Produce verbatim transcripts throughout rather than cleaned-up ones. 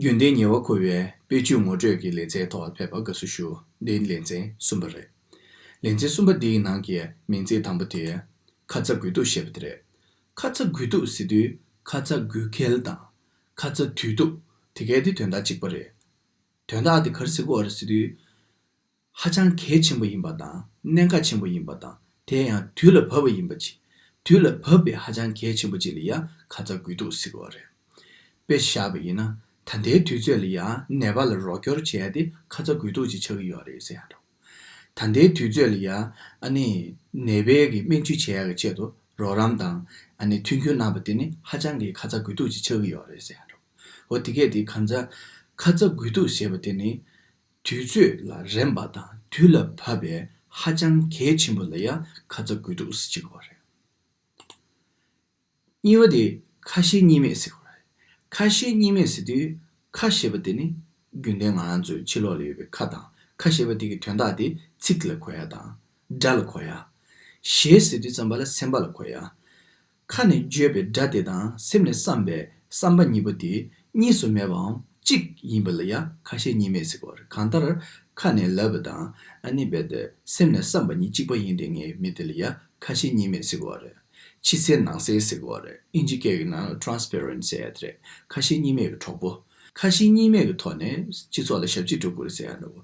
རྒྱུན་ལྡན་ཉེ་བར་མཁོ་བའི་དཔེ་བརྗོད་ངོ་སྤྲོད་ཀྱི་ལེ་ཚན་ཐོག་ཕེབས་པར་དགའ་བསུ་ཞུ། འདི་ལེ་ཚན་གསུམ་པ་རེད། ལེ་ཚན་གསུམ་པ་འདིའི་ནང་གི་མིང་ཚིག་དང་པོ་དེ། ཁ་ཚ་དགོས་གཏུགས་ཞེས་པ་དེ་རེད། ཁ་ཚ་དགོས་གཏུགས་ཟེར་དུས་ཁ་ཚ་དགོས་གལ་དང་། ཁ་ཚ་དུས་གཏུགས། དེ་གའི་དེ་དོན་དག་གཅིག་པ་རེད། དོན་དག་དེ་ག་རེ་ཟེར་གྱི་ཡོད་རེད་ཟེར་དུས། ཧ་ཅང་གལ་ཆེན་པོ་ཡིན་པ་དང་གནད་འགག་ཆེན་པོ་ཡིན་པ་དང་། དེ་ཡང་དུས་ལ་བབ་པ་ཡིན་པ་ཅིག་དུས་ལ་བབ་པའི་ཧ་ཅང་གལ་ཆེན་པོ་ཅིག་ལ་ཡ་ཁ་ཚ་དགོས་གཏུགས་ཟེར་གྱི་ཡོད་རེད། དཔེ་བཞག་པ་ཡིན་ན། ད་ལྟའི་དུས་ཚོད་ལ་ཡ་ནད་པ་ལ་རོགས་སྐྱོར་བྱེད་ཡ་དེ་ཁ་ཚ་དགོས་གཏུགས་ཅིག་ཆགས་ཀྱི་ཡོད་རེད་ཟེར་ཡ་འདྲ་བོ། ད་ལྟའི་དུས་ཚོད་ལ་ཡ་ཨ་ནི་ནད་པའི་གི་སྨན་བཅོས་བྱེད་ཡ་གི་ཆེད་དུ་རོགས་རམ་དང་ཨ་ནི་མཐུན་འགྱུར་གནང་པ་དེ་ནི་ཧ་ཅང་གི་ཁ་ཚ་དགོས་གཏུགས་ཅིག་ཆགས་ཀྱི་ཡོད་རེད་ཟེར་ཡ་འདྲ་བོ། འོ་དེ་གས་དེ་གང་ཚ་ཁ་ཚ་དགོས་གཏུགས་ཞེས་པ་དེ་ནི། དུས་ཚོད་ལ་རན་པ་དང་དུས་ལ་བབ་པའི་ཧ་ཅང་གལ་ཆེན་པོ་ལ་ཡང་ཁ་ཚ་དགོས་གཏུགས་ཟེར་གྱི་ཡོད་རེད། གཉིས་པ་དེ་ཁ་ཞེ་གཉིས་མེད་ཟེར་གྱི་ཡོད་རེད། ཁ་ཞེ་གཉིས་མེད་ཟེར་དུས་ཁ་ཞེས་པ་དེ་ནི་རྒྱུན་ལྡན་ང་རང་ཚོའི་ཕྱི་ལོགས་ལ་ཡོད་པའི་ཁ་དང་། ཁ་ཞེས་པ་དེ་གི་དོན་དག་དེ་ཚིག་ལ་གོ་ཡ་དང་། སྒྲ་ལ་གོ་ཡ། ཞེ་ཟེར་དུས་ཙམ་པ་ལ་སེམས་པ་ལ་གོ་ཡ། ཁ་ནས་བརྗོད་པའི་སྒྲ་དེ་དང་སེམས་ནས་བསམ་པའི་བསམ་པ་གཉིས་པོ་དེ་གཉིས་སུ་མེད་པའམ་གཅིག་ཡིན་པ་ལ་ཡང་ཁ་ཞེ་གཉིས་མེད་ཟེར་གྱི་ཡོད་རེད། གང་ལྟར་ཁ་ནས་ལབ་པ་དང་ཨ་ནི་རྦད་དེ་སེམས་ནས་བསམ་པ་གཉིས་གཅིག་པ་ཡིན་བསྡད་མཁན་མི་དེ་ལ་ཡང་ཁ་ཞེ་གཉིས་མེད་ཟེར་གྱི་ཡོད་རེད། ཕྱི་གསལ་ནང་གསལ་ཟེར་གྱི་ཡོད་རེད། ཨིན་ཇི་སྐད་ཡིག་ནང་ལ་transparent ཟེར་ཡ་དེ་རེད། ཁ་ཞེ་གཉིས་མེད་ཀྱི་གྲོགས་པོ། ཁ་ཞེ་གཉིས་མེད་ཀྱི་ཐོག་ནས་སྤྱི་ཚོགས་ལ་ཞབས་ཕྱི་སྒྲུབ་དགོས་རེད་ཟེར་ཡ་འདྲ་བོ།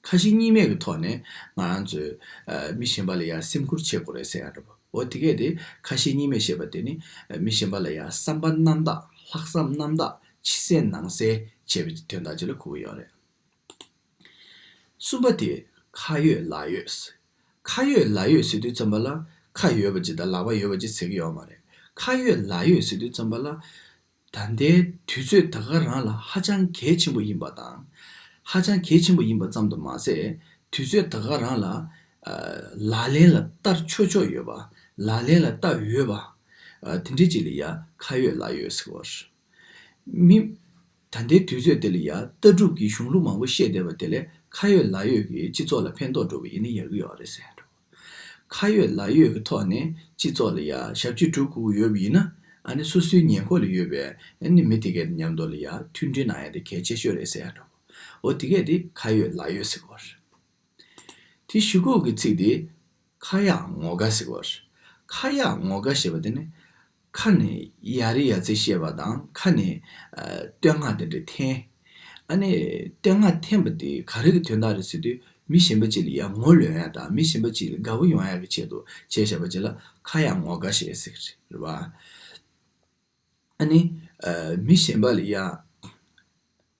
ཁ་ཞེ་གཉིས་མེད་ཀྱི་ཐོག་ནས་ང་རང་ཚོས་ཨ་མི་གཞན་པ་ལ་ཡང་སེམས་ཁུར་བྱེད་དགོས་རེད་ཟེར་ཡ་འདྲ་བོ། འོ་དེ་གས་དེ་ཁ་ཞེ་གཉིས་མེད་ཞེས་པ་དེ་ནི་མི་གཞན་པ་ལ་ཡང་བསམ་པ་རྣམ་དག་ལྷག་བསམ་རྣམ་དག་ཕྱི་གསལ་ནང་གསལ་བྱས་པའི་དོན་དག་ཅིག་ལ་གོ་གི་ཡོད་རེད། གསུམ་པ་དེ་ཁ་ཡོད་ལག་ཡོད། ཁ་ཡོད་ལག་ཡོད་ཟེར་དུས་ཙམ་པ་ལ་ཁ་ཡོད་པ་ཅིག་དང་ལག་པ་ཡོད་པ་ཅིག་ཟེར་གྱི་ཡོད་མ་རེད། ཁ་ཡོད་ལག་ཡོད་ཟེར་དུས་ཙམ་པ་ལ། ད་ལྟའི་དུས་ཚོད་ད་ག་རང་ལ་ཧ་ཅང་གལ་ཆེན་པོ་ཡིན་པ་དང་། ཧ་ཅང་གལ་ཆེན་པོ་ཡིན་པ་ཙམ་དུ་མ་ཟད། དུས་ཚོད་ད་ག་རང་ལ་ཨ་ལག་ལེན་ལ་བསྟར་ཆོག་ཆོག་ཡོད་པ། ལག་ལེན་ལ་བསྟར་ཡོད་པ། ཨ་དེ་འདྲ་ཅིག་ལ་ཡ་ཁ་ཡོད་ལག་ཡོད་ཟེར་བ་རེད། མི། ད་ལྟའི་དུས་ཚོད་དེ་ལ་ཡ་ལྟ་གྲུབ་ཀྱི་གཞུང་ལུགས་མང་པོ་བཤད་བསྡད་པ་དེ་ལས་ཁ་ཡོད་ལག་ཡོད་ཀྱིས་སྤྱི་ཚོགས་ལ་ཕན་ཐོགས་འགྲོ་བ་ཡིན་ན་ཡག་གི་ཡོད་རེད་ཟེར་འགྲོ། ཁ་ཡོད་ལག་ཡོད་ཀྱི་ཐོག་ནས་སྤྱི་ཚོགས་ལ་ཡ་ཞབས་ཕྱི་སྒྲུབ་དགོས་ཀྱི་ཡོད་པ་ཡིན་ན། ཨ་ནི་སོ་སོའི་ཉེ་འཁོར་ལ་ཡོད་པའི་ཨ་ནི་མི་དེ་གའི་མཉམ་དུ་ལ་ཡ་མཐུན་སྒྲིལ་གནང་ཡ་དེ་གལ་ཆེ་ཤོས་རེད་ཟེར་ཡ་འགྲོ། འོ་དེ་གས་དེ་ཁ་ཡོད་ལག་ཡོད་ཟེར་གྱི་ཡོད་རེད། དེ་གཞུག་གུ་གི་ཚིག་དེ་ཁ་ཡག་ངོ་དགའ་ཟེར་གྱི་ཡོད་རེད། ཁ་ཡག་ངོ་དགའ་ཞེས་པ་དེ་ནི། ཁ་ནས་ཡ་རི་ཡ་ཚེ་བཤད་པ་དང་ཁ་ནས་ཨ་བསྟོད་བསྔགས་དེ་འདྲ་འཐེན། ཨ་ནི་བསྟོད་བསྔགས་འཐེན་པ་དེ་ག་རེ་གི་དོན་དག་རེད་ཟེར་དུས་མི་གཞན་པ་ཅིག་ལ་ཡ་ངོ་ལོན་ཡ་དང་མི་གཞན་པ་ཅིག་ལ་དགའ་པོ་ཡོང་ཡ་གི་ཆེད་དུ་བྱས་བཞག་པ་ཅིག་ལ་ཁ་ཡག་ངོ་དགའ་ཞེས་ཟེར་གི་རེད་བ། ཨ་ནི་ཨ་མི་གཞན་པ་ལ་ཡ་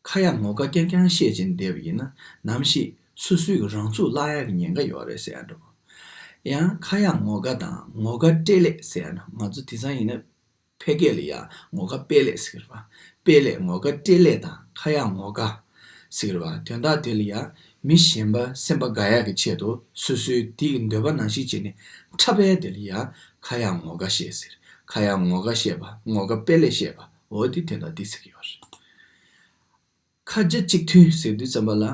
ཁ་ཡག་ངོ་དགའ་རྐྱང་རྐྱང་བཤད་ཅིང་བསྡད་པ་ཡིན་ན་ནམ་ཞིག་སོ་སོའི་རང་ཚུགས་བརླག་ཡག་གི་ཉེན་ཁ་ཡོད་རེད་ཟེར་ཡ་འདྲ་བོ། ཡང་ཁ་ཡག་ངོ་དགའ་དང་ངོ་དགའ་སྤྲེལ་ལད་ཟེར་ཡ་ན་ང་ཚོ་དེང་སང་ཡིན་ན་ཕལ་སྐད་ལ་ཡ་ངོ་དགའ་དཔེ་ལད་ཟེར་གི་རེད་པ། དཔེ་ལད་ངོ་དགའ་སྤྲེལ་ལད་དང་ཁ་ཡག་ངོ་དགའ་ཟེར་གི་རེད་པ། དོན་དག་དེ་ལ་ཡ་མི་གཞན་པ་སེམས་པ་དགའ་ཡག་གི་ཆེད་དུ་སོ་སོའི་དེའི་འདོད་པ་ནང་བཞིན་བྱས་ནས་འཁྲབ་པའི་དེ་ལ་ཡ་ཁ་ཡག་ངོ་དགའ་བཤད་ཟེར། ཁ་ཡག་ངོ་དགའ་བཤད་པ་ངོ་དགའ་དཔེ་ལད་བཤད་པ་འོ་དེ་དོན་དག་དེ་ཟེར་གི་ཡོད་རེད། ཁ་རྒྱ་གཅིག་མཐུན་ཟེར་དུས་ཙམ་པ་ལ།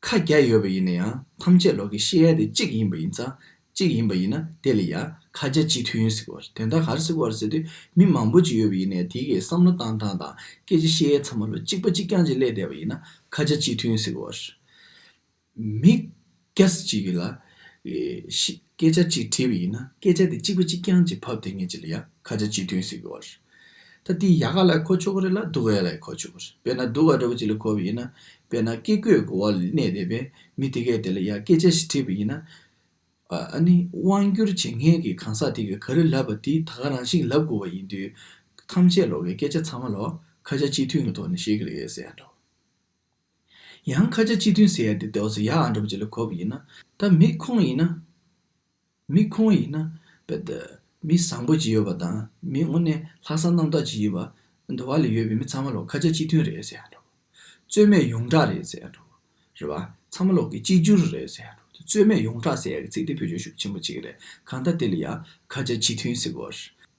ཁ་བརྒྱ་ཡོད་པ་ཡིན་ན་ཡང་ཐམས་ཅད་ལོག་གི་བཤད་ཡ་དེ་གཅིག་ཡིན་པ་ཡིན་ཙང་གཅིག་ཡིན་པ་ཡིན་ན་དེ་ལ་ཡ་ཁ་རྒྱ་གཅིག་མཐུན་ཟེར་གོ་རེད། དོན་དག་ག་རེ་ཟེར་གོ་རེད་ཟེར་དུས་མི་མང་པོ་ཅིག་ཡོད་པ་ཡིན་ན་ཡང་དེ་གའི་བསམ་བློ་བཏང་སྟངས་དང་སྐད་ཆ་བཤད་ཡ་ཚང་མ་ལོག་གཅིག་པ་གཅིག་རྐྱང་ཅིག་སླེབས་བསྡད་པ་ཡིན་ན་ཁ་རྒྱ་གཅིག་མཐུན་ཟེར་གོ་རེད། མི་སྐྱ་སེར་གཅིག་གི་ལ། ཨེ་ཤི་སྐད་ཆ་གཅིག་དྲིས་པ་ཡིན་ན་སྐད་ཆ་དེ་གཅིག་པ་གཅིག་རྐྱང་གཅིག་ཕབ་དེ་ངེད་ཅིག་ལ་ཡ་ཁ་ཆ་གཅིག་མཐུན་ཟེར་གི་བ་རེད། ད་དེ་ཡག་ག་ལ་གོ་ཆོག་གི་རེད་ལ་སྡུག་ག་ལ་གོ་ཆོག་གི་རེད། དཔེར་ན་སྡུག་ག་འདྲ་བོ་ཅིག་ལ་གོ་བ་ཡིན་ན། དཔེར་ན་སྐད་གོས་གི་འོག་ལ་གནས་བསྡད་པའི་མི་དེ་གས་དེ་ལ་ཡ་སྐད་ཆ་ཞིག་དྲིས་པ་ཡིན་ན། ཨ་ནི་དབང་སྒྱུར་བྱེད་མཁན་གྱི་གང་ཟག་དེ་གས་ག་རེ་ལབ་པ་དེ་ད་ག་རང་བཞིན་ལབ་དགོས་པ་ཡིན་དུས། ཐམས་ཅད་ལོག་གི་སྐད་ཆ་ཚང་མ་ལོག་ཁ་ཆ་གཅིག་མཐུན་གྱི་ཐོག་ནས་བཤད་གི་རེད་ཟེར་ཡ་འདྲ་བོ། ཡང་ཁ་ཆ་གཅིག་མཐུན་ཟེར་ཡ་དེ་ལྟ་བུ་ཟེར་ཡག་ཨ་འདྲ་པོ་ཅིག་ལ་གོ་བ་ཡིན་ན། ད་མི་ཁོང་ཡིན་ན། མི་ཁོང་ཡིན་ན། བེ་ད། མི་བཟང་པོ་ཅིག་ཡོད་པ་དང་མི་དངོས་གནས་ལྷག་བསམ་རྣམ་དག་ཅིག་ཡོད་པ། འདི་བ་ལ་ཡོད་པའི་མི་ཚང་མ་ལོ་ཁ་ཆ་གཅིག་མཐུན་རེད་ཟེར་ཡ་འདྲ་བོ། རྩོད་མེད་ཡོངས་གྲགས་རེད་ཟེར་ཡ་འདྲ་བོ། རེད་བ། ཚང་མ་ལོ་གི་གཅིག་གྱུར་རེད་ཟེར་ཡ་འདྲ་བོ། རྩོད་མེད་ཡོངས་གྲགས་ཟེར་ཡ་གི་ཚིག་དེ་བེད་སྤྱོད་ཤུགས་ཆེན་པོ་ཅིག་རེད། གང་ལྟར་དེ་ལ་ཡ་ཁ་ཆ་གཅིག་མཐུན་ཟེར་གོ།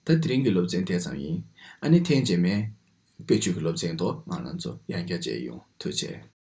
ད་དེ་རིང་གི་སློབ་ཚན་དེ་ཙམ་ཡིན། ཨ་ནི་ཐེངས་རྗེས་མའི། དཔེ་ཆོས་ཀྱི་སློབ་ཚན་ཐོག་ང་རང་ཚོ་ཡང་བསྐྱར་མཇལ་ཡོང་། ཐུགས་རྗེ་ཆེ།